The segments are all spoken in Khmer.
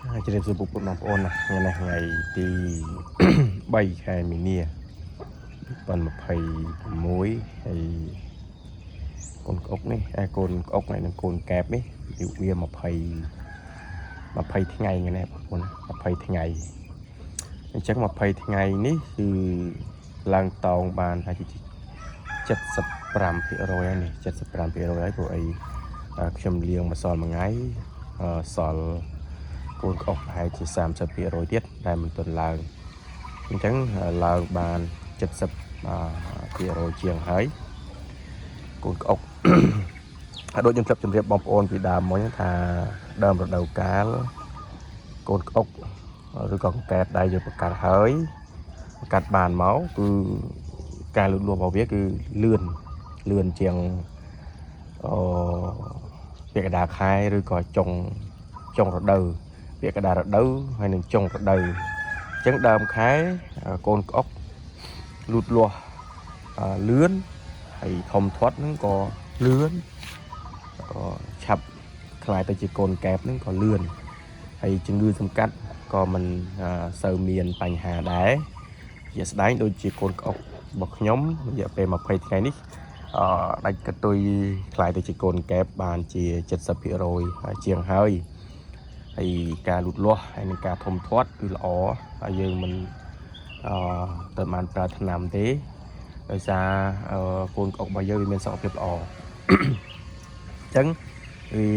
ជម្រាបសួរពុកពុកបងប្អូនណាថ្ងៃនេះថ្ងៃទី 3ខែមីនា2026ហើយកូនក្អុកនេះឯកូនក្អុកហើយនឹងកូនកែបនេះអាយុវា20ថ្ងៃថ្ងៃនេះបងប្អូនណា20ថ្ងៃអញ្ចឹង20ថ្ងៃនេះគឺឡើងតោងបានហើយជា75%ហើយនេះ75%ហើយព្រោះអីខ្ញុំលាងម្សិលមួយថ្ងៃសល់ កូនក្អុកប្រហែលជា30%ទៀតដែលមិនទាន់ឡើងអញ្ចឹងឡើងបាន70%ជាងហើយកូនក្អុក ហើយដូចខ្ញុំធ្លាប់ជម្រាបបងប្អូនពីដើមមុនថាដើមរដូវកាលកូនក្អុកឬក៏កង្កែបដែលយើងបង្កាត់ហើយបង្កាត់បានមកគឺការលូតលាស់របស់វាគឺលឿនលឿនជាងអឺពាក់កណ្ដាលខែឬក៏ចុងចុងរដូវ ពាក្យកណ្ដាលរដូវហើយនឹងចុងរដូវអញ្ចឹងដើមខែកូនក្អុកលូតលាស់លឿនហើយធំធាត់ហ្នឹងក៏លឿនក៏ឆាប់ក្លាយទៅជាកូនកែបហ្នឹងក៏លឿនហើយជំងឺសំកាត់ក៏មិនសូវមានបញ្ហាដែរជាស្ដែងដូចជាកូនក្អុករបស់ខ្ញុំរយៈពេល20ថ្ងៃនេះអឺដាច់កតុយក្លាយទៅជាកូនកែបបានជា70%ហើយជាងហើយ ហើយការលូតលាស់ហើយនឹងការធំធាត់គឺល្អហើយយើងមិនអឺទៅបានប្រើថ្នាំទេដោយសារអឺកូនក្អុករបស់យើងវាមានសុខភាពល្អ អញ្ចឹងវា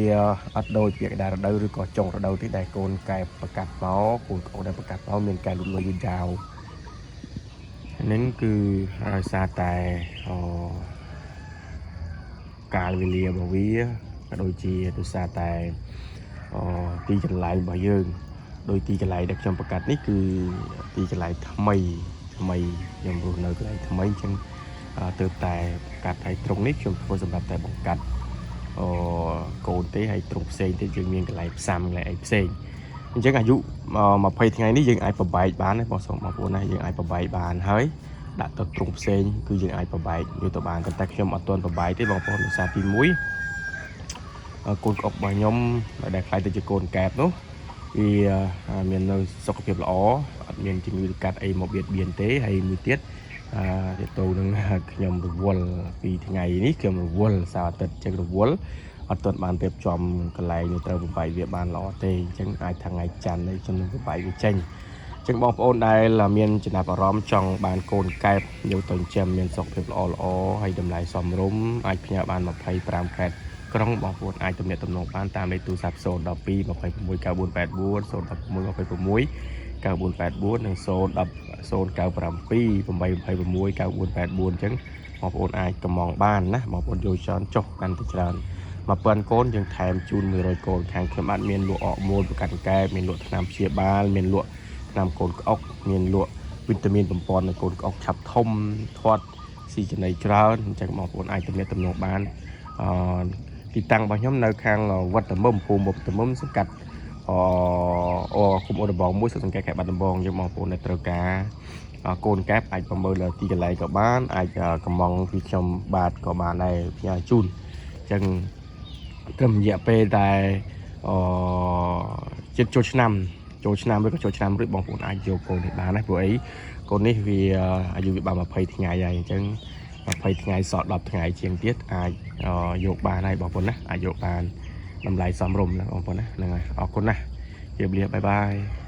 អត់ដូចពាក្យកណ្ដាលរដូវឬក៏ចុងរដូវទេដែលកូនកែបប្រកាសមកកូនក្អុកដែលប្រកាសមកមានការលូតលាស់យឺតយ៉ាវហ្នឹងគឺដោយសារតែអកាលវេលារបស់វាក៏ដូចជាដោយសារតែ អទីកន្លែងរបស់យើងដោយទីកន្លែងដែលខ្ញុំប្រកាសនេះគឺទីកន្លែងថ្មីថ្មីខ្ញុំរស់នៅកន្លែងថ្មីអញ្ចឹងទើបតែបង្កាត់ហើយត្រង់នេះខ្ញុំធ្វើសម្រាប់តែបង្កាត់អកូនទេហើយត្រង់ផ្សេងទៀតយើងមានកន្លែងផ្សាំកន្លែងអីផ្សេងអញ្ចឹងអាយុ20ថ្ងៃនេះយើងអាចប្របែកបានណាបងសូមបងប្អូនណាយើងអាចប្របែកបានហើយដាក់ទៅត្រង់ផ្សេងគឺយើងអាចប្របែកយកទៅបានប៉ុន្តែខ្ញុំអត់ទាន់ប្របែកទេបងប្អូនដោយសារទី1 កូនក្អុករបស់ខ្ញុំដែលក្លាយទៅជាកូនកែបនោះវាមាននៅសុខភាពល្អអត់មានជំងឺកាត់អីមកបៀតបៀនទេហើយមួយទៀតអឺទៅនឹងខ្ញុំរវល់ពីថ្ងៃនេះខ្ញុំរវល់សៅរ៍អាទិត្យចឹងរវល់អត់ទាន់បានរៀបចំកន្លែងនេះត្រូវបំបែកវាបានល្អទេអញ្ចឹងអាចថាថ្ងៃច័ន្ទនេះខ្ញុំនឹងបំបែកវាចេញចឹងបងប្អូនដែលមានចំណាប់អារម្មណ៍ចង់បានកូនកែបយកទៅចិញ្ចឹមមានសុខភាពល្អល្អហើយតម្លៃសមរម្យអាចផ្ញើបាន25ខេត្ត ក្រុងបងប្អូនអាចទំនាក់ទំនងបានតាមលេខទូរស័ព្ទ012 26 9484 016 26 9484និង010 097 826 9484អញ្ចឹងបងប្អូនអាចកម្មង់បានណាបងប្អូនយកច្រើនចុះកាន់តែច្រើន1000កូនយើងថែមជូន100កូនខាងខ្ញុំបាទមានលក់អកមូលប្រកាសកែបមានលក់ថ្នាំព្យាបាលមានលក់ថ្នាំកូនក្អុកមានលក់វីតាមីនបំពន់នៅកូនក្អុកឆាប់ធំធាត់ស៊ីចំណីច្រើនអញ្ចឹងបងប្អូនអាចទំនាក់ទំនងបានអឺ ទីតាំងរបស់ខ្ញុំនៅខាងវត្តតមុំភូមិវត្តតមុំសង្កាត់អអឃុំអូដបងមួយស្រុកសង្កែខេត្តបាត់ដំបងយើងបងប្អូនដែលត្រូវការកូនកែបអាចប្រមើលលើទីកន្លែងក៏បានអាចកំងពីខ្ញុំបាទក៏បានដែរផ្ញើជូនអញ្ចឹងត្រឹមរយៈពេលតែអចិត្តចូលឆ្នាំចូលឆ្នាំឬក៏ចូលឆ្នាំរួចបងប្អូនអាចយកកូននេះបានណាព្រោះអីកូននេះវាអាយុវាបាន20ថ្ងៃហើយអញ្ចឹង20ថ្ងៃសល់10ថ្ងៃជាងទៀតអាចយកបានហើយបងប្អូនណាអាចយកបានតម្លៃសមរម្យណាបងប្អូនណាហ្នឹងហើយអរគុណណាស់ជម្រាបលា bye bye.